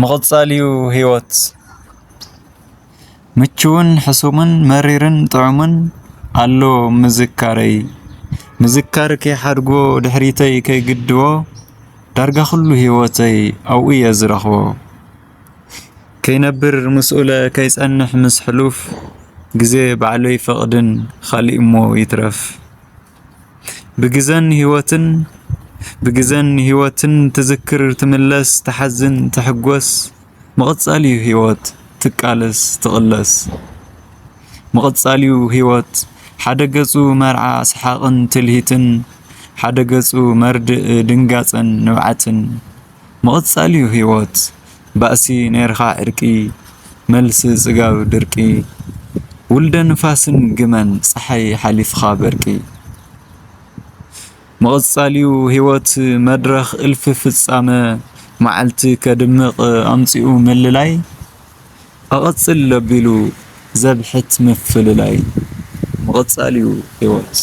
ምቕጻል እዩ ህይወት። ምችውን ሕሱምን መሪርን ጥዑምን ኣሎ ምዝካረይ። ምዝካር ከይሓድጎ ድሕሪተይ ከይግድቦ ዳርጋ ኩሉ ህይወተይ ኣብኡ እየ ዝረኽቦ። ከይነብር ምስ ኡለ ከይጸንሕ ምስ ሕሉፍ ግዜ ባዕሉ ይፈቕድን ኻሊእ እሞ ይትረፍ። ብግዘን ህይወትን ብግዘን ህይወትን ትዝክር ትምለስ ትሓዝን ትሕጎስ ምቕጻል እዩ ህይወት ትቃለስ ትቕለስ ምቕጻል እዩ ህይወት ሓደ ገጹ መርዓ ሰሓቕን ትልሂትን ሓደ ገጹ መርድእ ድንጋጸን ንብዓትን ምቕጻል እዩ ህይወት ባእሲ ኔርኻ ዕርቂ መልሲ ጽጋብ ድርቂ ውልደ ንፋስን ግመን ጸሓይ ሓሊፍኻ በርቂ ምቕጻል እዩ ህይወት መድረኽ እልፊ ፍጻመ መዓልቲ ከድምቕ ኣምጺኡ ምልላይ ኣቐጽል ለቢሉ ዘብሕት ምፍልላይ ምቕጻል እዩ ህይወት